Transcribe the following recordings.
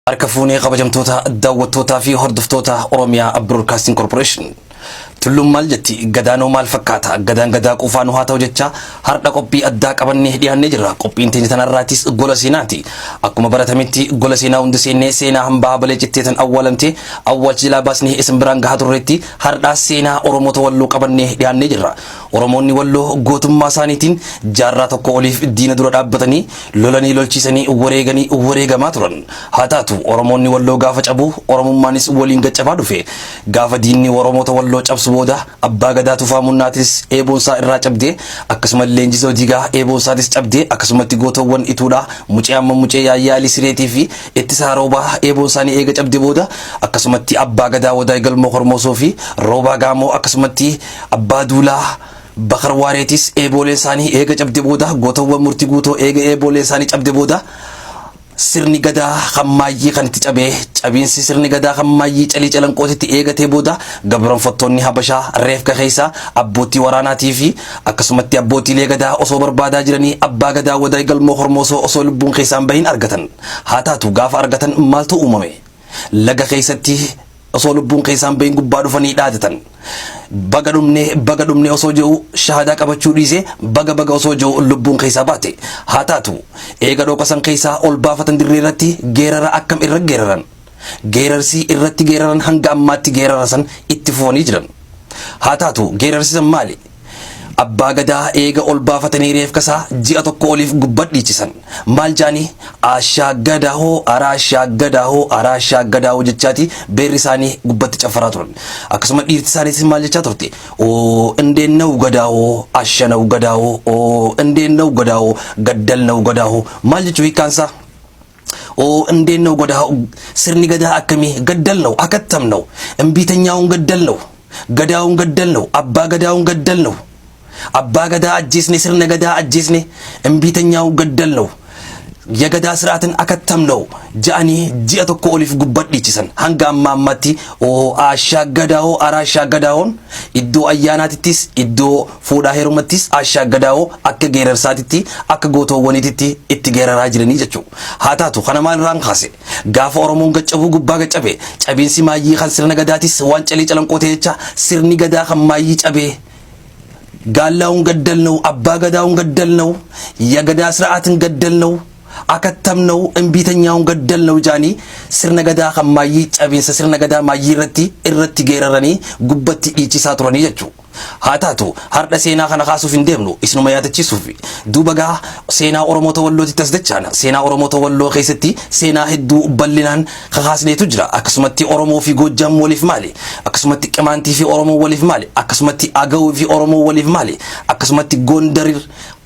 Harka fuunee kabajamtoota daawwattootaa fi hordoftoota Oromiyaa Broadcasting Corporation. Tulluun maal jetti? Gadaanoo maal fakkaata? Gadaan gadaa quufaa nu haa ta'u jecha har'a qophii addaa qabannee dhiyaannee jirra. Qophiin teenya tanarraatis gola seenaati. Akkuma baratametti gola seenaa hunda seennee seenaa hambaa balee cittee tan awwaalamte awwaalcha jalaa baasnee isin biraan gahaa turreetti har'aa seenaa Oromoota Walloo qabannee dhiyaannee jirra. Oromoonni Walloo gootummaa isaaniitiin jaarraa tokko oliif diina dura dhaabbatanii lolanii lolchiisanii wareeganii wareegamaa turan. Haa taatu Oromoonni Walloo gaafa cabu Oromummaanis waliin gaccabaa dhufe. Gaafa diinni Oromoota Walloo cabsu booda Abbaa Gadaa Tufaa Munnaatis eeboonsaa irraa cabdee akkasuma Leenjisoo Diigaa eeboonsaatis cabdee akkasumatti gootowwan Ituudhaa Mucee Amma Mucee Yaayyaa Alii Sireetii fi Ittisaa Roobaa eeboonsaanii eega cabde booda akkasumatti Abbaa Gadaa Wadaay Galmoo Kormoosoo fi Roobaa Gaamoo akkasumatti Abbaa Duulaa Bakar Waareetis eebooleen isaanii eega cabde booda gootowwan Murtii Guutoo eega eebooleen isaanii cabde booda sirni Gadaa kan maayyii kan itti cabee cabiinsi sirni Gadaa kan maayyii Calii Calanqootitti eegatee booda gabronfattoonni Habashaa reefka keessaa abbootii waraanaatii fi akkasumatti abbootiilee Gadaa osoo barbaadaa jiranii Abbaa Gadaa Wadaay Galmoo Hormoosoo osoo lubbuun keessaan bahin argatan. Haa taatu gaafa argatan maaltu uumame? Laga keessatti osoo lubbuun keessaan bahin gubbaa dhufanii dhaadatan. Baga dhumne baga dhumne osoo jedhu shahadaa qabachuu dhiise baga baga osoo jedhu lubbuun keessaa baate. Haa taatu eega dhooqa san keessaa ol baafatan dirree irratti geerara akkam irra geeraran. Geerarsi irratti geeraran hanga ammaatti geerara san itti fufanii jiran. Haa taatu geerarsi san maali? Abbaa Gadaa eega ol baafatanii reefka isaa ji'a tokko oliif gubbat dhiichisan. Maal jaanii? Ashaa Gadaa hoo, araashaa Gadaa hoo, araashaa Gadaa hoo jechaati beerri isaanii gubbatti caffaraa turan. Akkasuma dhiirti isaaniitis maal jechaa turte? Oo indeennawu Gadaa hoo, ashanawu Gadaa hoo, oo indeennawu Gadaa hoo, gaddalnawu Gadaa hoo. Maal jechuu hiikkaan isaa? Oo indeennawu Gadaa hoo, sirni Gadaa akkamii? Gaddalnawu, akattamnawu, imbiitanyaawun gaddalnawu. Gadaawun gaddalnaw, Abbaa Gadaawun gaddalnaw. Abbaa Gadaa ajjeesne, sirna Gadaa ajjeesne, imbiitanyaawu gaddalnaw. Yagadaa siraatin akattamnaw ja'anii ji'a tokko oliif gubbat dhiichisan. Hanga amma ammaatti oo aashaa Gadaawoo araashaa Gadaawoon iddoo ayyaanaatittis iddoo fuudhaa heerumattis aashaa Gadaawoo akka geerarsaatitti akka gootoowwaniititti itti geeraraa jiranii jechuudha. Haa taatu kana maalirraan kaase? Gaafa Oromoon gaccabuu gubbaa gaccabe, cabiinsi maayyii kan sirna Gadaatis waan Calii Calanqoo ta'e jecha sirni Gadaa kan maayyii cabee Gaallaawun gaddalnawu, Abbaa Gadaawun gaddalnawu, ya Gadaa sira'aatin gaddalnawu, akattamnawu, imbiitanyaawun gaddalnawu jaanii sirna Gadaa kan maayyii cabiinsa sirna Gadaa maayyii irratti irratti geeraranii gubbatti dhiichisaa turanii jechuudha. Haa taatu, hardha seenaa kana kaasuuf hin deemnu, isinuma yaadachiisuufi. Duuba gaa seenaa Oromoota Wallootitti as dachaana. Seenaa Oromoota Walloo keessatti seenaa hedduu bal'inaan kakaasneetu jira. Akkasumatti Oromoo fi Goojjaam waliif maali? Akkasumatti Qimaantii fi Oromoo waliif maali? Akkasumatti Agawuu fi Oromoo waliif maali? Akkasumatti Gondarir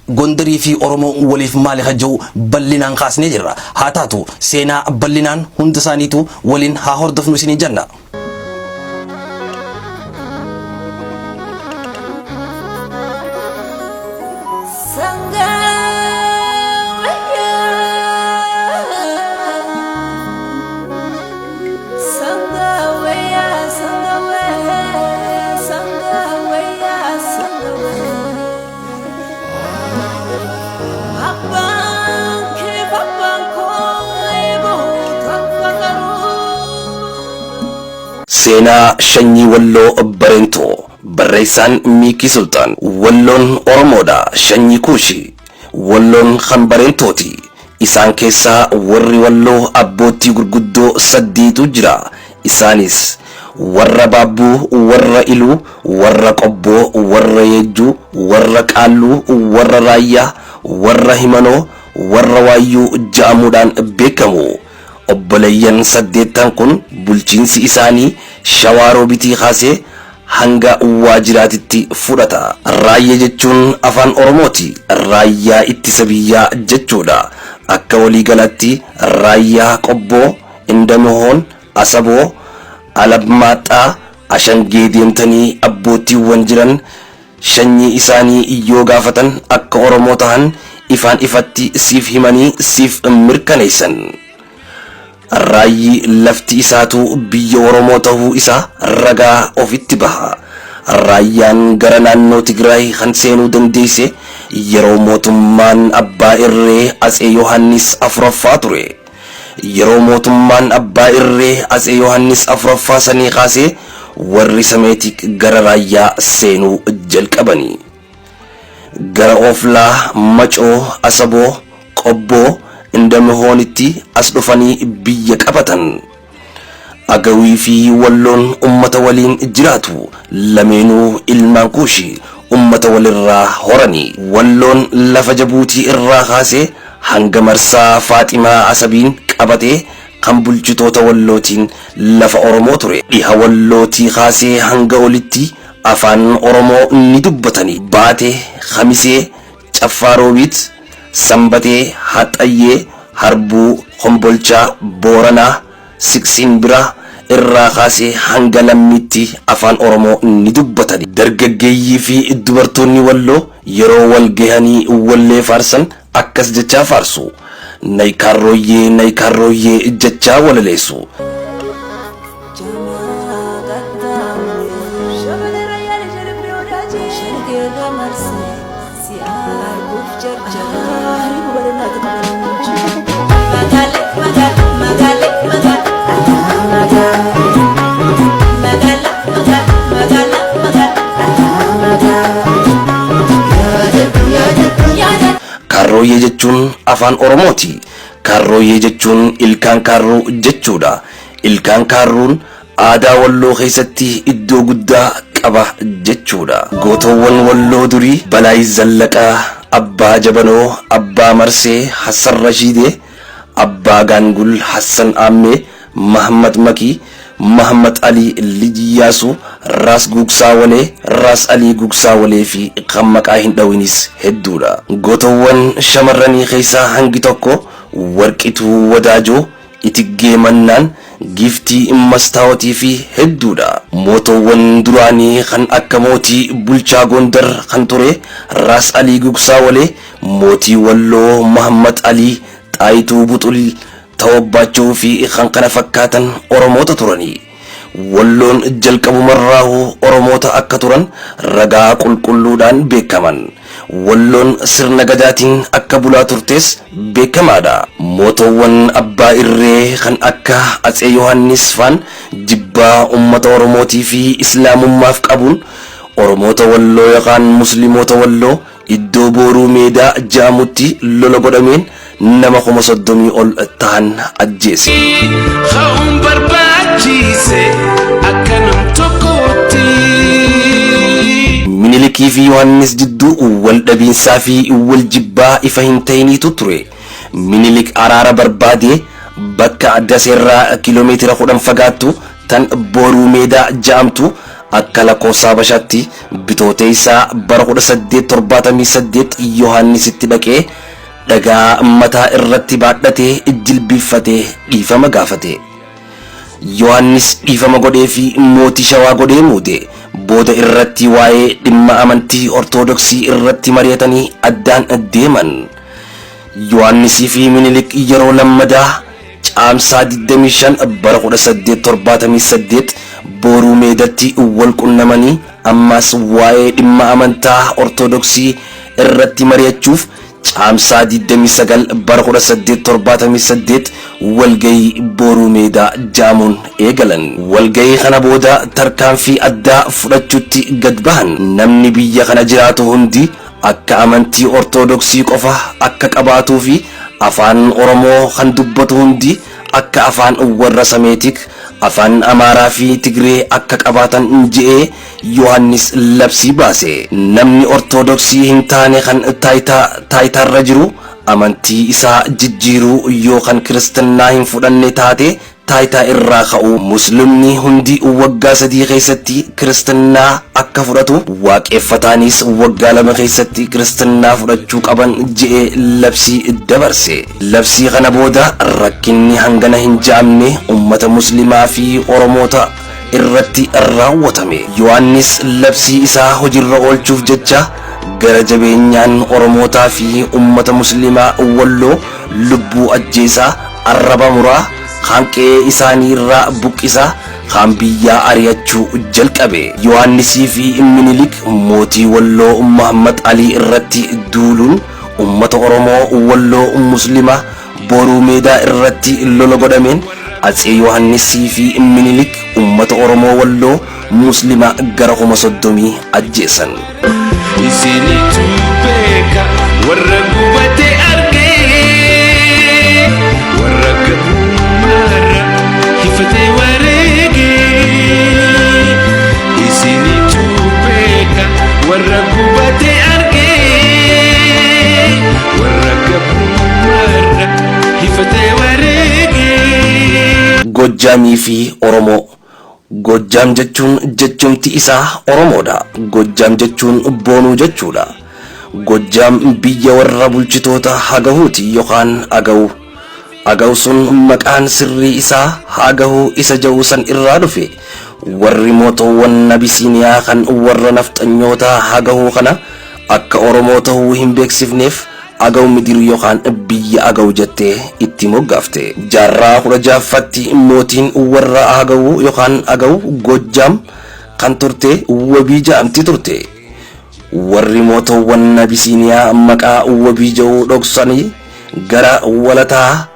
Gondarii fi Oromoo waliif maali ka jedhu bal'inaan kaasnee jirra. Haa taatu, seenaa bal'inaan hunda isaaniitu waliin haa hordofnu isiniin jenna. Abbaan keef abbaan koo eeboo takka garuu. Seenaa Shanyii Walloo Bareentuu Barreessaan Miikii Sulxaan Walloon Oromoodha Shanyii Kuushi Walloon kan Bareentooti Isaan keessaa warri Walloo abboottii gurguddoo saddiitu jira Isaanis Warra Baabbuu, warra Iluu, warra Qobboo, warra Yeejjuu, warra Qaalluu, warra Raayyaa, warra Himanoo, warra Waayyuu ja'amuudhaan beekamu. Obboleeyyan saddeettan kun bulchiinsi isaanii Shawaa Roobitii kaasee hanga Waajiraatitti fudhata. Raayya jechuun Afaan Oromooti. Raayyaa ittisa biyyaa jechuudha. Akka waliigalaatti Raayyaa Qobboo, Indamohoon, Asaboo, Alabmaaxxaa, Ashangee deemtanii abboottiiwwan jiran shanyii isaanii yoo gaafatan akka Oromoo tahan ifaan ifatti siif himanii siif mirkaneessan. Raayyi lafti isaatuu biyya Oromoo tahuu isaa ragaa ofitti baha. Raayyaan gara naannoo Tigraay kan seenuu dandeesse yeroo mootummaan abbaa irree Atsee Yohaannis 4ffaa ture. Yeroo mootummaan abbaa irree Atsee Yohaannis 4ffaa sanii kaasee warri Sameetik gara Raayyaa seenuu jalqabani. Gara Oflaa, Macoo, Asaboo, Qobboo, Indamihoonitti as dhufanii biyya qabatan. Agawii fi Walloon ummata waliin jiraatu. Lameenuu ilmaan Kuushi. Ummata walirraa horani. Walloon lafa Jabuutii irraa kaasee hanga marsaa Faaximaa Asabiin qabatee kan bulchitoota Wallootiin lafa Oromoo ture. Dhiha Wallootii kaasee hanga olitti afaan Oromoo ni dubbatani. Baate, Kamisee, Caffaa Roobiit, Sanbatee, Haxxayyee, Harbuu, Kombolchaa, Booranaa, Siqsiin bira irraa kaasee hanga Lammiitti afaan Oromoo ni dubbatani. Dargaggeeyyii fi dubartoonni Walloo yeroo wal gahanii wallee faarsan akkas jechaa faarsu. Nay kaarrooyyee nay kaarrooyyee jechaa walaleessu. Kaarrooyyee jechuun afaan Oromooti. Kaarrooyyee jechuun ilkaan kaarruu jechuudha. Ilkaan kaarruun aadaa Walloo keessatti iddoo guddaa qaba jechuudha. Gootowwan Walloo durii Balaay Zallaqaa, Abbaa Jabanoo, Abbaa Marsee, Hassan Rashiidee, Abbaa Gaangul, Hassan Aammee, Mahammad Makii, Mahammad Alii Lij Iyyaasuu, Raas Gugsaa Walee, Raas Alii Gugsaa Walee fi kan maqaa hin dhawinis hedduudha. Gootowwan shamarranii keessaa hangi tokko Warqituu Wadaajoo, Itiggee Mannaan, Giiftii Mastaawotii fi hedduudha. Mootowwan duraanii kan akka mootii bulchaa Gondar kan ture Raas Alii Gugsaa Walee, mootii Walloo Mahammad Alii, Xaayituu Buxul, Tawobbaachoo fi kan kana fakkaatan Oromoota turani. Walloon jalqabumarraahuu Oromoota akka turan ragaa qulqulluudhaan beekaman. Walloon sirna Gadaatiin akka bulaa turtes beekamaadha. Mootowwan abbaa irree kan akka Atsee Yohaannis faan jibbaa ummata Oromootii fi Islaamummaaf qabuun Oromoota Walloo yookaan Muslimoota Walloo iddoo Booruu Meedaa ja'amutti lola godhameen nama 30,000 ol tahan ajjeese. Ka'uun barbaachiise akka nam tokkootti. Minilikii fi Yohaannis jidduu wal dhabiinsaa fi wal jibbaa ifa hin ta'iniitu ture. Minilik araara barbaadee bakka Daseerraa kiiloomeetira 10 fagaattu tan Booruu Meedaa ja'amtu akka lakkoofsa Habashaatti Bitooteessa bara 1878 Yohaannisitti dhaqee dhagaa mataa irratti baadhatee jilbiiffatee dhiifama gaafate. Yohaannis dhiifama godhee fi mootii Shawaa godhee muude. Booda irratti waa'ee dhimma amantii Ortodoksii irratti mari'atanii addaan deeman. Yohaannisii fi Minilik yeroo lammadaa Caamsaa 25 bara 1878 Booruu Meedatti wal qunnamanii ammaas waa'ee dhimma amantaa Ortodoksii irratti mari'achuuf Caamsaa 29 bara 1878 walgahii Booruu Meedaa jaamuun eegalan. Walgahii kana booda tarkaanfii addaa fudhachuutti gad bahan. Namni biyya kana jiraatu hundi akka amantii Ortodoksii qofa akka qabaatuu fi afaan Oromoo kan dubbatu hundi akka afaan warra Sameetik, afaan Amaaraa fi Tigree akka qabaatan je'ee Yohaannis labsii baase. Namni Ortodoksii hin taane kan taayitaarra jiru amantii isaa jijjiiruu yoo kan Kiristinnaa hin fudhanne taate taayitaa irraa ka'uu, Muslimni hundi waggaa 3 keessatti Kiristinnaa akka fudhatu, Waaqeffataanis waggaa 2 keessatti Kiristinnaa fudhachuu qaban je'ee labsii dabarse. Labsii kana booda rakkinni hangana hin ja'amne ummata Muslimaa fi Oromoota irratti raawwatame. Yohaannis labsii isaa hojirra oolchuuf jecha gara jabeenyaan Oromootaa fi ummata Muslimaa Walloo lubbuu ajjeesaa, arraba muraa, kaan qe'ee isaanii irraa buqqisaa, kaan biyyaa ari'achuu jalqabe. Yohaannisii fi Minilik mootii Walloo Mahammad Alii irratti duuluun ummata Oromoo Walloo Muslima Boruu Meedaa irratti lola godhameen Atsee Yohaannisii fi Minilik uummata Oromoo Walloo Muslima gara 30,000 ajjeesan. Isinitu beeka warra gubate argee, warra gabrummaarra hifatee wareegee. Isinitu beeka warra gubate argee, warra gabrummaarra hifatee wareegee. Gojjaamii fi Oromoo. Gojjaam jechuun jechumti isaa Oromoodha. Gojjaam jechuun boonuu jechuudha. Gojjaam biyya warra bulchitoota Hagahuuti yookaan Agawu. Agaw sun maqaan sirrii isaa Hagahuu isa ja'u san irraa dhufe. Warri mootoowwan Abisiiniyaa kan warra nafxanyootaa Hagahuu kana akka Oromoo tahuu hin beeksifneef Agaw Midir yookaan biyya Agaw jettee itti moggaafte. Jaarraa 16ffaatti mootiin warra Hagahuu yookaan Agaw Gojjaam kan turte Wabii ja'amti turte. Warri mootoowwan Abisiiniyaa maqaa Wabii ja'uu dhoksanii gara Walataa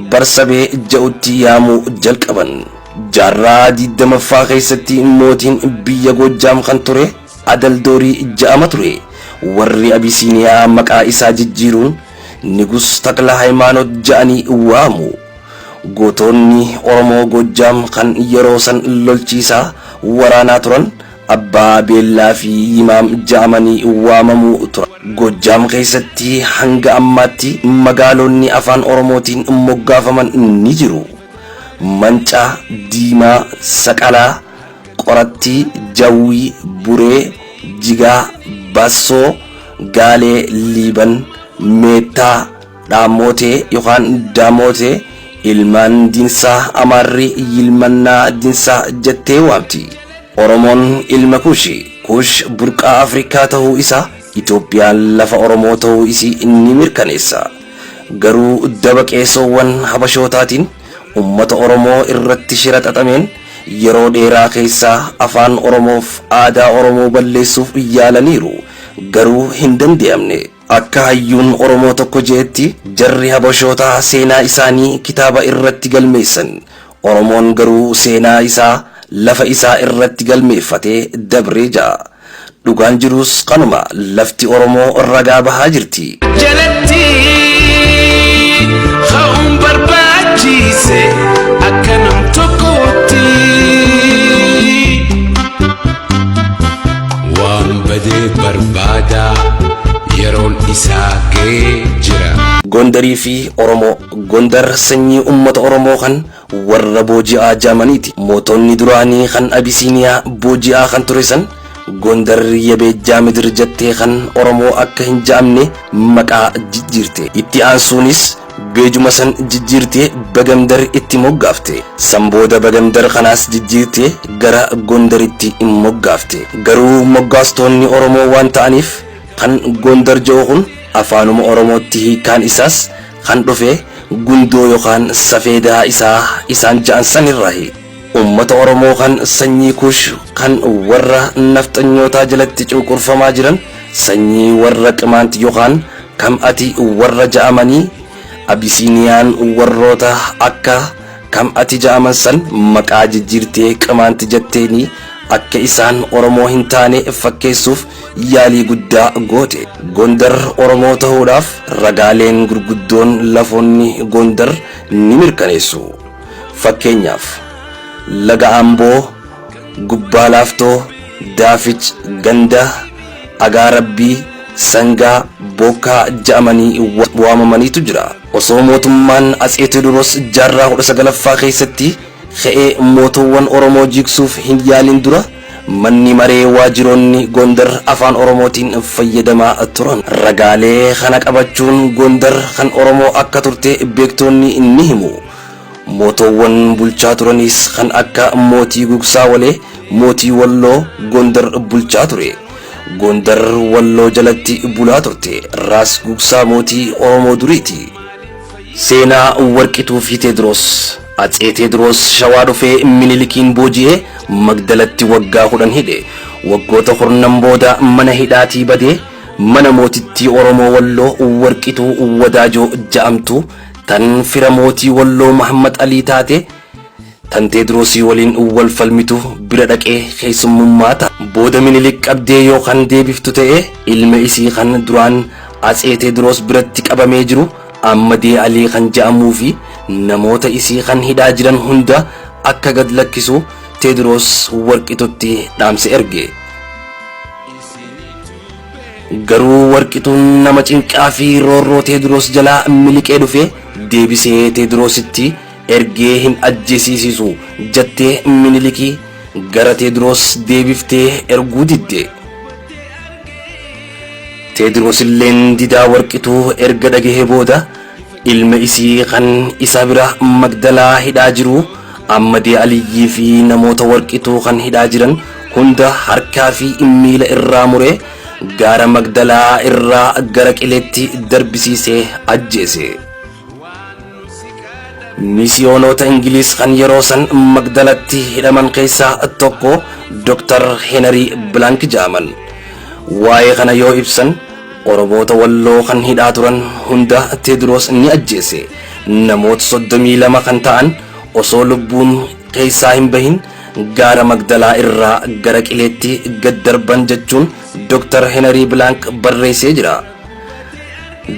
Barsabee ja'utti yaamuu jalqaban. Jaarraa 20ffaa keessatti mootiin biyya Gojjaam kan ture Adaldoorii ja'ama ture. Warri Abisiiniyaa maqaa isaa jijjiiruun Nigus Takla Hayimaanot ja'anii waamu. Gootonni Oromoo Gojjaam kan yeroo san lolchiisaa waraanaa turan Abbaa Beellaa fi Yimaam ja'amanii waamamuu turan. Gojjaam keessatti hanga ammaatti magaalonni afaan Oromootiin moggaafaman ni jiru. Mancaa, Diimaa, Saqalaa, Qorattii, Jawwii, Buree, Jigaa, Bassoo, Gaalee, Liiban, Meettaa, Dhaamootee yookaan Daamootee, ilmaan Dinsaa Amaarri Yilmannaa Dinsaa jettee waamti. Oromoon ilma Kuushi. Kuush burqaa Afrikaa tahuu isaa Itoophiyaan lafa Oromoo tahuu isii ni mirkaneessa. Garuu daba qeesoowwan Habashootaatiin ummata Oromoo irratti shira xaxameen yeroo dheeraa keessaa afaan Oromoof aadaa Oromoo balleessuuf yaalaniiru. Garuu hin dande'amne. Akka hayyuun Oromoo tokko je'etti jarri Habashootaa seenaa isaanii kitaaba irratti galmeessan. Oromoon garuu seenaa isaa lafa isaa irratti galmeeffatee dabree ja'a. Dhugaan jiruus kanuma, lafti Oromoo ragaa bahaa jirti. Jalatti ka'uun barbaachise akka nam tokkootti. Waan badee barbaada yeroon isaa ga'ee jira. Gondarii fi Oromoo. Gondar sanyii ummata Oromoo kan warra booji'aa ja'amaniiti. Mootonni duraanii kan Abisiiniyaa booji'aa kan ture san Gondar Yabeejjaa Midir jettee kan Oromoo akka hin ja'amne maqaa jijjiirte. Itti aansuunis beejuma san jijjiirtee Bagamdar itti moggaafte. San booda Bagamdar kanaas jijjiirtee gara Gondaritti moggaafte. Garuu moggaastoonni Oromoo waan ta'aniif kan Gondar ja'u kun afaanuma Oromootti hiikkaan isaas kan dhufe gundoo yookaan safeedaa isaa isaan ja'an san irraahi. Ummata Oromoo kan sanyii Kuush kan warra nafxanyootaa jalatti cunqurfamaa jiran sanyii warra Qimaant yookaan Kam'ati warra ja'amanii Abisiiniyaan warroota akka Kam'ati ja'aman san maqaa jijjiirtee Qimaant jetteeni akka isaan Oromoo hin taane fakkeessuuf yaalii guddaa goote. Gondar Oromoo tahuudhaaf ragaaleen gurguddoon lafoonni Gondar ni mirkaneessu. Fakkeenyaaf, Laga Amboo, Gubbaa Laaftoo, Daafic, Ganda, Agaa Rabbii, Sangaa, Bookkaa ja'amanii waamamaniitu jira. Osoo mootummaan Atsee Tewoodiroos jaarraa 19ffaa keessatti ka'ee mootoowwan Oromoo jiigsuuf hin yaalin dura manni maree waajiroonni Gondar afaan Oromootiin fayyadamaa turan. Ragaalee kana qabachuun Gondar kan Oromoo akka turte beektoonni ni himu. Mootoowwan bulchaa turanis kan akka mootii Gugsaa Walee, mootii Walloo Gondar bulchaa ture. Gondar Walloo jalatti bulaa turte. Raas Gugsaa mootii Oromoo duriiti. Seenaa Warqituu fi Teediroos. Atsee Teediroos Shawaa dhufee Minilikiin booji'ee Magdalatti waggaa 10 hidhe. Waggoota kurnan booda mana hidhaatii badee mana mootittii Oromoo Walloo Warqituu Wadaajoo ja'amtu tan fira mootii Walloo Mahammad Alii taate tan Teediroosii waliin wal falmitu bira dhaqee keessummummaa ta'a. Booda Minilik qabdee yoo kan deebiftu ta'e ilma isii kan duraan Atsee Teediroos biratti qabamee jiru Ammadee Alii kan ja'amuu fi namoota isii kan hidhaa jiran hunda akka gad lakkisu Teediroos Warqitutti dhaamsa erge. Garuu Warqituun nama cinqaa fi roorroo Teediroos jalaa miliqee dhufe deebisee Teediroositti ergee hin ajjeesiisisu jettee Minilikii gara Teediroos deebiftee erguu didde. Teediroos illeen didaa Warqituu erga dhagahee booda ilma isii kan isa bira Magdalaa hidhaa jiru Ammadee Aliyyii fi namoota Warqituu kan hidhaa jiran hunda harkaa fi miila irraa muree gaara Magdalaa irraa gara qileetti darbisiisee ajjeese. Misiyoonota Ingiliis kan yeroo san Magdalatti hidhaman keessaa tokko Dr. Henry Blank jedhaman. Waa'ee kana yoo ibsan Oromoota Walloo kan hidhaa turan hunda Teediroos ni ajjeese. Namoota 32 kan ta'an osoo lubbuun keessaa hin bahin gaara Magdalaa irraa gara qileetti gad darban jechuun Dr. Henry Blank barreessee jira.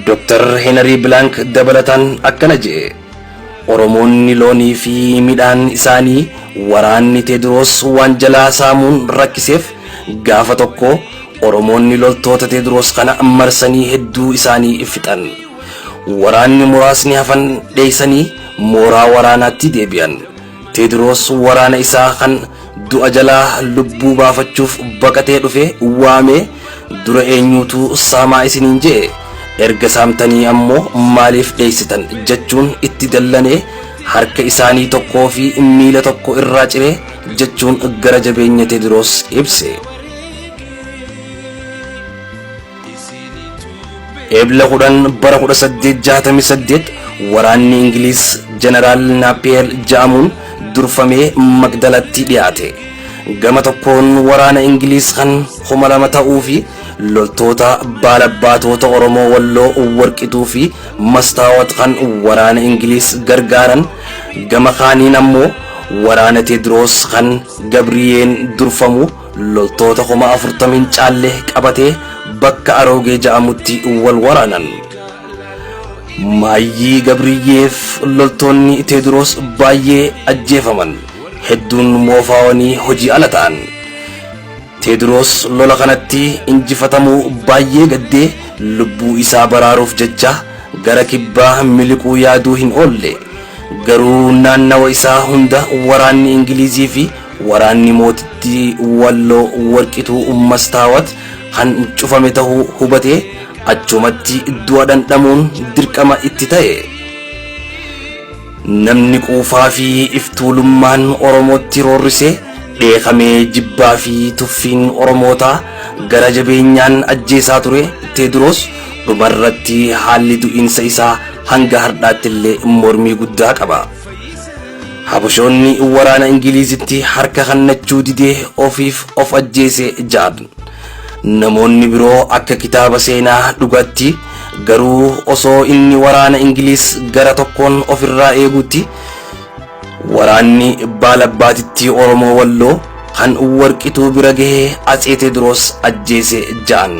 Dr. Henry Blank dabalataan akkana jedhe. Oromoonni loonii fi midhaan isaanii waraanni Teediroos waan jalaa saamuun rakkiseef gaafa tokko Oromoonni loltoota Teediroos kana marsanii hedduu isaanii fixan. Waraanni muraasni hafan dheessanii mooraa waraanaatti deebi'an. Teediroos waraana isaa kan du'a jalaa lubbuu baafachuuf baqatee dhufe waamee dura eenyuutu saamaa isiniin je'e, erga saamtanii ammoo maaliif dheessitan jechuun itti dallanee harka isaanii tokkoo fi miila tokko irraa ciree jechuun gara jabeenya Teediroos ibse. Ebla 10 bara 1868 waraanni Ingiliis Jeneraal Naappiyeer ja'amuun durfamee Magdalatti dhiyaate. Gama tokkoon waraana Ingiliis kan 2000 ta'uu fi loltoota baalabbaatota Oromoo Walloo Warqituu fi Mastaawat kan waraana Ingiliis gargaaran, gama kaaniin ammoo waraana Teediroos kan Gabriyeen durfamu loltoota 40,000 hin caalle qabatee bakka Aroogee ja'amutti wal waraanan. Maayyii Gabriyyeef loltoonni Teediroos baay'ee ajjeefaman. Hedduun moofaawanii hojii ala ta'an. Teediroos lola kanatti injifatamuu baay'ee gaddee lubbuu isaa baraaruuf jecha gara kibbaa miliquu yaaduu hin oolle. Garuu naannawa isaa hunda waraanni Ingilizii fi waraanni mootittii Walloo Warqituu Mastaawat kan cufame tahuu hubatee achumatti du'a dhandhamuun dirqama itti ta'e. Namni quufaa fi iftuulummaan Oromootti roorrise dheekamee jibbaa fi tuffiin Oromootaa gara jabeenyaan ajjeesaa ture Teediroos dhumarratti haalli du'iinsa isaa hanga hardhaatti illee mormii guddaa qaba. Habashoonni waraana Ingiliizitti harka kennachuu didee ofiif of ajjeese jedhan. Namoonni biroo akka kitaaba seenaa dhugaatti garuu osoo inni waraana Ingiliis gara tokkoon ofirraa eeguutti waraanni baalabbaatittii Oromoo Walloo kan Warqituu bira gahee Atsee Teediroos ajjeese jedhan.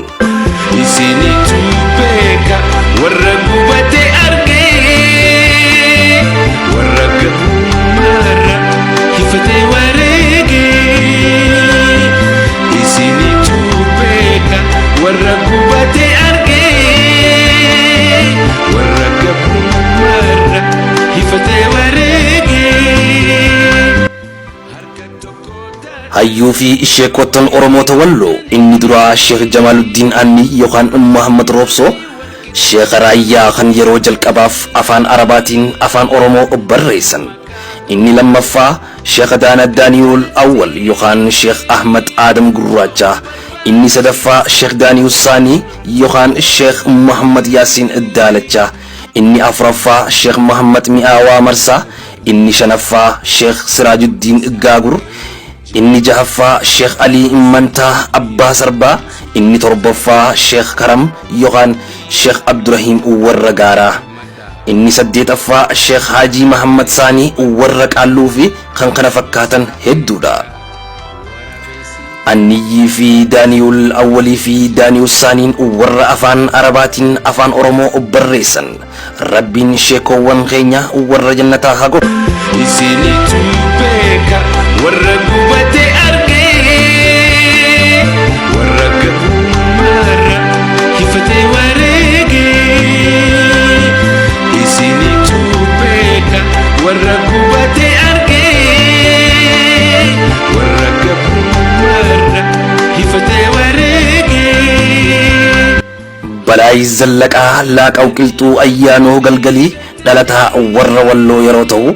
Isinitu beeka warra gubate argee, warra gabrummaarra hifatee wareegee. Isinitu beeka warra gubate argee, warra gabrummaarra hifatee wareegee. Hayyuu fi sheekottan Oromoota Walloo inni duraa Sheekh Jamaaluddin Annii yookaan Muhammad Roobsoo, Sheekha Raayyaa kan yeroo jalqabaaf afaan Arabaatiin afaan Oromoo barreessan. Inni lammaffaa Sheekh Daana Daaniyul Awwal yookaan Sheekh Ahmad Aadam Gurraacha. Inni sadaffaa Sheekh Daaniyus Saanii yookaan Sheekh Muhammad Yaasiin Daalacha. Inni afuraffaa Sheekh Muhammad Mi'aawaa Marsaa. Inni shanaffaa Sheekh Siraajuddiin Gaagur. Inni jahaffaa Sheekh Alii Mantaa Abbaa Sarbaa. Inni torbaffaa Sheekh Karam yookaan Sheekh Abdurrahiim Warra Gaaraa. Inni saddeetaffaa Sheekh Haajii Mahammad Saanii warra Qaalluu fi kan kana fakkaatan hedduudha. Anniyyii fi Daaniyul Awwalii fi Daaniyus Saaniin warra afaan Arabaatiin afaan Oromoo barreessan. Rabbiin sheekoowwan keenya warra jannataa haa godhu. Isinitu beeka warra gubate argee, warra gabrummaarra hifatee wareegee. Isinitu beeka warra gubate argee, warra gabrummaarra hifatee wareegee. Balaay Zallaqaa Laaqaw Qilxuu Ayyaanoo Galgalii dhalataa warra Walloo yeroo ta'u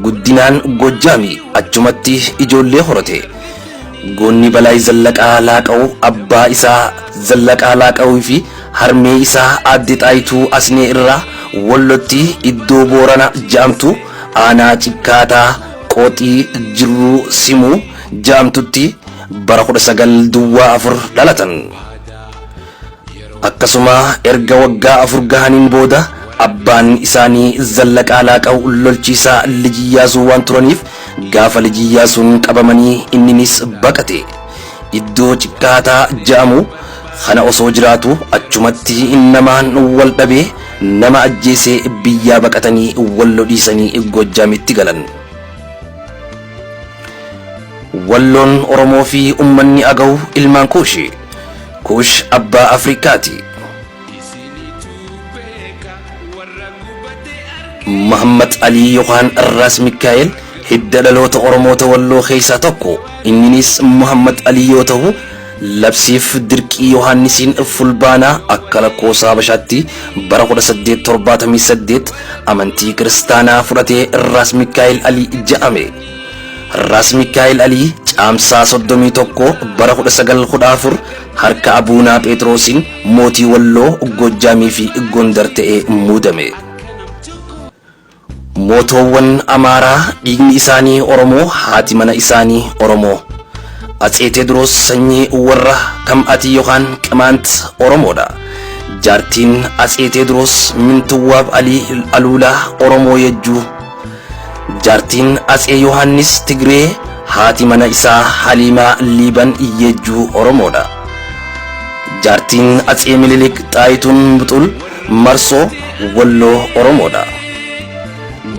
guddinaan Goojjaami achumatti ijoollee horate. Goonni Balaay Zallaqaa Laaqaw abbaa isaa Zallaqaa Laaqawii fi harmee isaa aadde Xaayituu Asnee irraa Wallotti iddoo Boorana ja'amtu aanaa Cikkaataa Qooxii Jirruu Simuu ja'amtutti bara 1904 dhalatan. Akkasuma erga waggaa 4 gahaniin booda abbaan isaanii Zallaqaa Laaqaw lolchiisaa Lij Iyyaasuu waan turaniif gaafa Lij Iyyaasuun qabamanii inninis baqate. Iddoo Cikkaataa ja'amu kana osoo jiraatu achumatti namaan wal dhabee nama ajjeesee biyyaa baqatanii Wallo dhiisanii Goojjaamitti galan. Walloon Oromoo fi ummanni Agaw ilmaan Kuushi. Kuush abbaa Afrikaati. Muhammad Alii yookaan Raas Mikaa'el hidda dhaloota Oromoota Walloo keessaa tokko. Inninis Muhammad Alii yoo ta'u labsiif dirqii Yohaannisiin Fulbaanaa akka lakkoofsa Habashaatti bara 1878 amantii kiristaanaa fudhatee Raas Mikaa'el Alii ja'ame. Raas Mikaa'el Alii Caamsaa 31 bara 1914 harka Abuunaa Pheexiroosiin mootii Walloo, Goojjaamii fi Gondar ta'ee muudame. Mootoowwan Amaaraa dhiigni isaanii Oromoo, haati mana isaanii Oromoo. Atsee Teediroos sanyii warra Kam'atii yookaan Qimaant Oromoodha. Jaartiin Atsee Teediroos Mintuwaab Alii Aluulaa Oromoo Yejjuu. Jaartiin Atsee Yohaannis Tigree, haati mana isaa Haliimaa Liiban Yejjuu Oromoodha. Jaartiin Atsee Minilik Xaayituun Buxul Marsoo Walloo Oromoodha.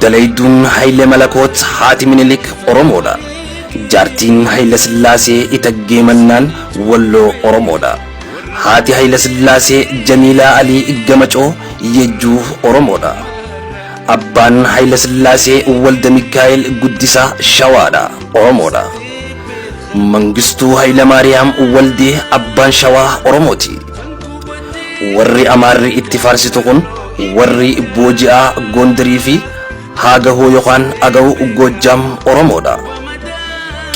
Dalayduun Haayile Malakoot haati Minilik Oromoodha. Jaartiin Haayile Sillaasee Itaggee Mannaan Walloo Oromoodha. Haati Haayile Sillaasee Jamiilaa Alii Gamacoo Yejjuu Oromoodha. Abbaan Haayile Sillaasee Walda Mikaa'el Guddisaa Shawaadha Oromoodha. Mangistuu Haayile Maariyaam Waldee abbaan Shawaa Oromooti. Warri Amaarri itti faarsitu kun warri Booji'aa Gondarii fi Haagahoo yookaan Agaw Goojjaam Oromoodha.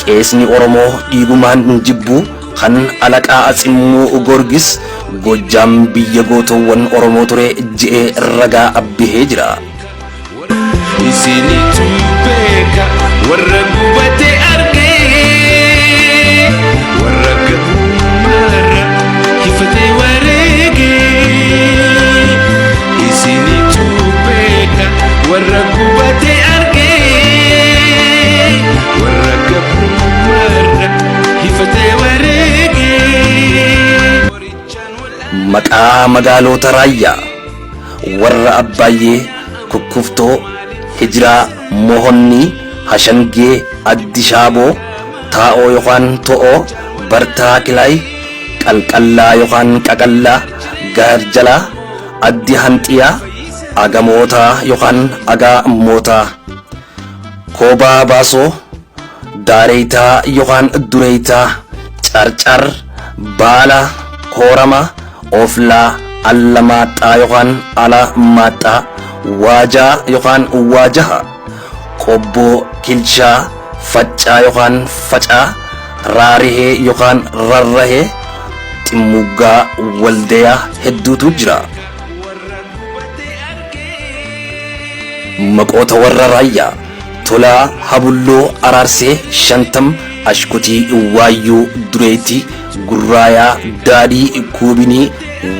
Qeesni Oromoo dhiigumaan jibbuu kan Alaqaa Atsimmuu Goorgis Goojjaam biyya gootowwan Oromoo ture je'ee ragaa abbihee jira. Isinitu beeka warra gubate argee, warra gabrummaarra hifatee wareegee. Isinitu beeka warra gubate argee, warra gabrummaarra hifatee wareegee. Maqaa magaalota Raayyaa warra Abbaayyee, Kukkuftoo, Hijiraa, Mohonnii, Hashangee, Addishaaboo, Taa'oo yookaan To'oo, Bartaa Kilaay, Qalqallaa yookaan Qaqallaa, Gaarjalaa, Addi Hanxiyaa, Agamootaa yookaan Agaamootaa, Koobaa Baasoo, Daareeytaa yookaan Dureeytaa, Carcar, Baala, Koorama, Oflaa, Allamaaxxaa yookaan Alamaaxxaa, Waajaa yookaan Waajaha, Qobboo, Kilshaa, Faccaa yookaan Facaa, Raarihee yookaan Rarrahee, Ximmuggaa, Waldayaa hedduutu jira. Maqoota warra Raayyaa Tolaa, Habulloo, Araarsee, Shantam, Ashkutii, Waayyuu, Dureetti, Gurraayaa, Daadhii, Kuubinii,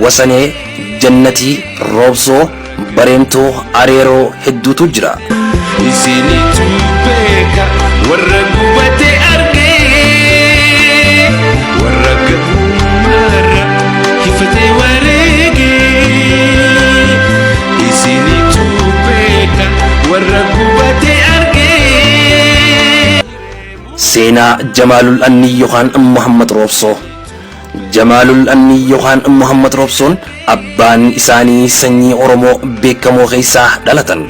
Wasanee, Jannatii, Roobsoo, Bareentoo, Areeroo hedduutu jira. Isinitu beeka warra gubate argee, warra gabrummaarra hifatee wareegee. Isinitu beeka warra gubate argee. Seenaa Jamaalul Annii yookaan Muhammad Roobsoo. Jamaalul Annii yookaan Muhammad Roobsoon abbaan isaanii sanyii Oromoo beekamoo keessaa dhalatan.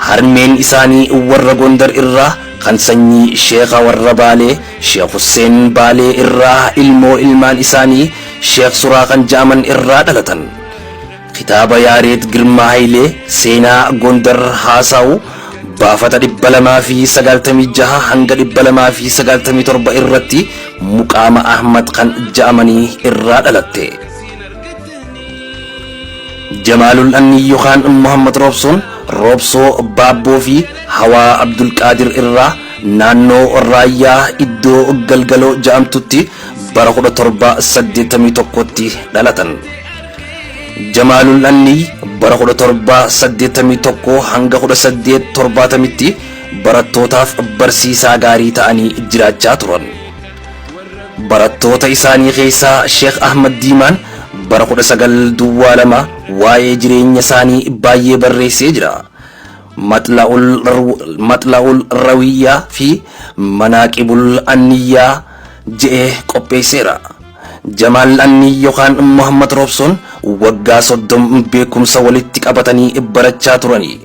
Harmeen isaanii warra Gondar irraa kan sanyii Sheekha warra Baalee Sheekh Husseen Baalee irraa ilmoo ilmaan isaanii Sheekh Suraa kan ja'aman irraa dhalatan. Kitaaba Yaareed Girmaa Hayilee seenaa Gondar haasawu baafata 296 hanga 297 irratti Muqaama Ahmad kan ja'amanii irraa dhalatte. Jamaalul Annii yookaan Muhammad Roobsoon Roobsoo Baabboo fi Hawaa Abdulqaadir irraa naannoo Raayyaa iddoo Galgaloo ja'amtutti bara 1781tti dhalatan. Jamaalul Annii bara 1781 hanga 1870tti barattootaaf barsiisaa gaarii ta'anii jiraachaa turan. Barattoota isaanii keessaa Sheekh Ahmad Diimaan bara 1902 waa'ee jireenya isaanii baay'ee barreessee jira. Maxla'ul Rawiyyaa fi Manaaqibul Anniyyaa je'ee qopheesseera. Jamaal Annii yookaan Muhammad Roobsoon waggaa 30 beekumsa walitti qabatanii barachaa turanii.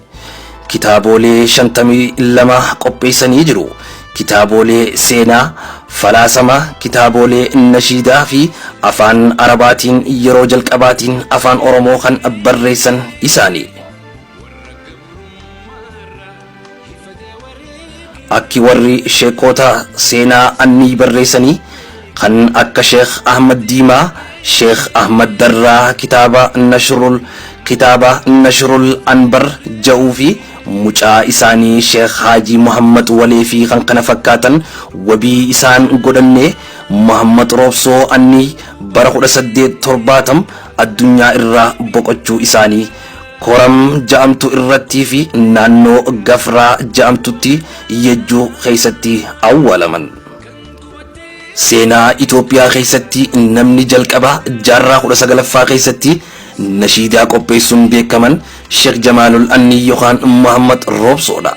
Kitaabolee 52 qopheessanii jiru. Kitaabolee seenaa, falaasama, kitaabolee nashiidaa fi afaan Arabaatiin yeroo jalqabaatiin afaan Oromoo kan barreessan isaani. Akki warri sheekota seenaa Annii barreessanii kan akka Sheekh Ahmad Diimaa, Sheekh Ahmad Darraa kitaaba Nashrul Anbar ja'uu fi mucaa isaanii Sheekh Haajii Muhammad Walee fi kan kana fakkaatan wabii isaan godhannee Muhammad Roobsoo Annii bara 1870 addunyaa irraa boqochuu isaanii Koram ja'amtu irrattii fi naannoo Gafraa ja'amtutti Yejjuu keessatti awwaalaman. Seenaa Itoophiyaa keessatti namni jalqabaa jaarraa 19ffaa keessatti nashiidaa qopheessuun beekaman Sheekh Jamaalul Annii yookaan Muhammad Roobsoodha.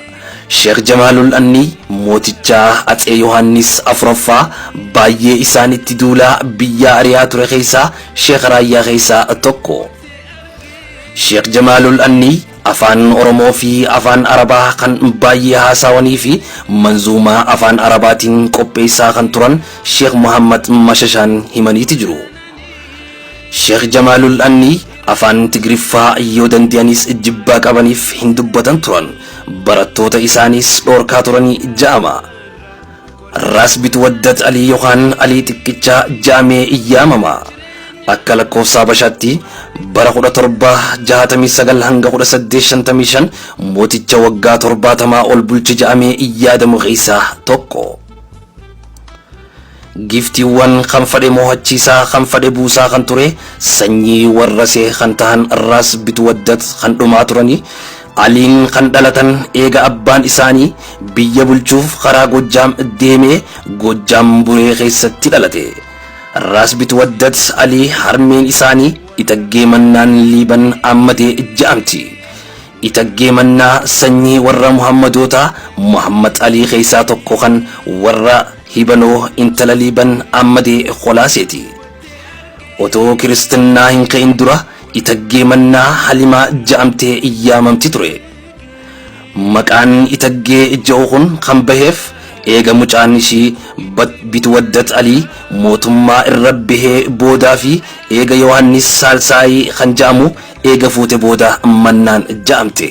Sheekh Jamaalul Annii mootichaa Atsee Yohaannis afuraffaa baay'ee isaanitti duulaa biyyaa ari'aa ture keessaa Sheekh Raayyaa keessaa tokko. Sheekh Jamaalul Annii afaan Oromoo fi afaan Arabaa kan baay'ee haasawanii fi manzuumaa afaan Arabaatiin qopheessaa kan turan Sheekh Muhammad Mashashaan himaniiti jiru. Sheekh Jamaalul Annii afaan Tigriffaa yoo danda'anis jibbaa qabaniif hin dubbatan turan. Barattoota isaaniis dhoorkaa turanii ja'ama. Raas Bitwaddat Alii yookaan Alii Xiqqichaa ja'amee yaamama. Akka lakkoofsa Habashaatti bara 1769 hanga 1855 mooticha waggaa 70 ol bulche ja'amee yaadamu keessaa tokko. Giftiiwwan kan fadhe mo'achiisaa kan fadhe buusaa kan ture sanyii warrasee kan tahan Raas Bitwaddat kan dhumaa turanii Aliin kan dhalatan eega abbaan isaanii biyya bulchuuf karaa Gojjaam deemee Gojjaam Buree keessatti dhalate. Raas Bitwaddat Alii harmeen isaanii Itaggee Mannaan Liiban Ammadee ja'amti. Itaggee Mannaa sanyii warra Muhammadootaa Muhammad Alii keessaa tokko kan warra Hibanoo intala Liiban Ammadee Kolaaseeti. Otoo kiristinnaa hin ka'in dura Itaggee Mannaa Halimaa ja'amtee yaamamti ture. Maqaan Itaggee ja'u kun kan baheef eega mucaan ishii Bitwaddat Alii mootummaa irra bahee boodaa fi eega Yohaannis Saalsaayii kan ja'amu eega fuute booda Mannaan ja'amte.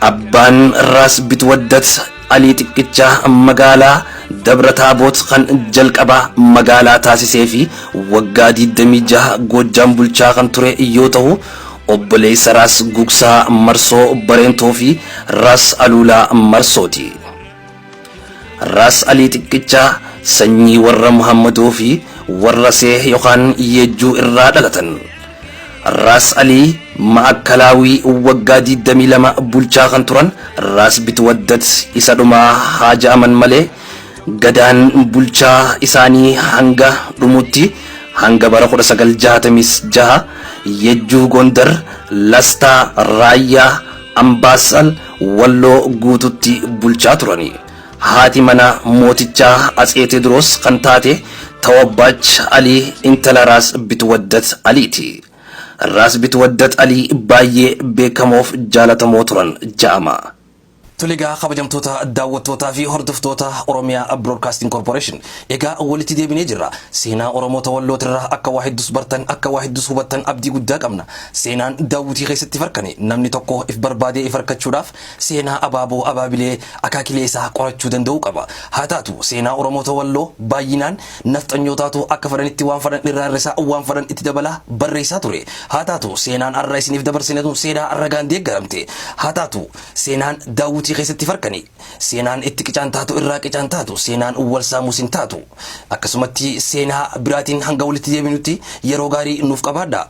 Abbaan Raas Bitwaddat Alii Xiqqichaa magaalaa Dabra Taaboot kan jalqabaa magaalaa taasisee fi waggaa 26 Goojjaam bulchaa kan ture yoo ta'u obboleessa Raas Gugsaa Marsoo Bareentoo fi Raas Aluulaa Marsooti. Raas Alii Xiqqichaa sanyii warra Muhammadoo fi warra Seeh yookaan Yeejjuu irraa dhalatan. Raas Alii Ma'akkalaawii waggaa 22 bulchaa kan turan Raas Bitwaddat isa dhumaa haa ja'aman malee, Gadaan bulchaa isaanii hanga dhumutti, hanga bara 1966, Yejjuu, Gondar, Lastaa, Raayyaa, Ambaassal, Walloo guututti bulchaa turani. Haati mana mootichaa Atsee Teediroos kan taate Tawabbaach Alii intala Raas Bitwaddat Aliiti. Raas Bitwaddat Alii baay'ee beekamoof jaalatamoo turan ja'ama. Tole egaa, kabajamtoota daawwattootaa fi hordoftoota Oromiyaa Broadcasting Corporation. Egaa walitti deebinee jirra. Seenaa Oromoota Wallootirraa akka waa hedduus bartan, akka waa hedduus hubattan abdii guddaa qabna. Seenaan daawwitii keessatti farkane. Namni tokko if barbaadee if harkachuudhaaf seenaa abaaboo, abaabilee, akaakilee isaa qorachuu danda'uu qaba. Haa taatu, seenaa Oromoota Walloo baay'inaan nafxanyootaatu akka fedhanitti waan fedhan irraa hir'isaa, waan fedhan itti dabalaa barreessaa ture. Haa taatu, seenaan har'a isiniif dabarsine tun seenaa ragaan deeggaramte. Haa taatu, seenaan daawwitii keessatti farkani. Seenaan itti qicaan taatu irraa qicaan taatu, seenaan wal saamuus hin taatu. Akkasumatti seenaa biraatiin hanga walitti deebinutti yeroo gaarii nuuf qabaadha.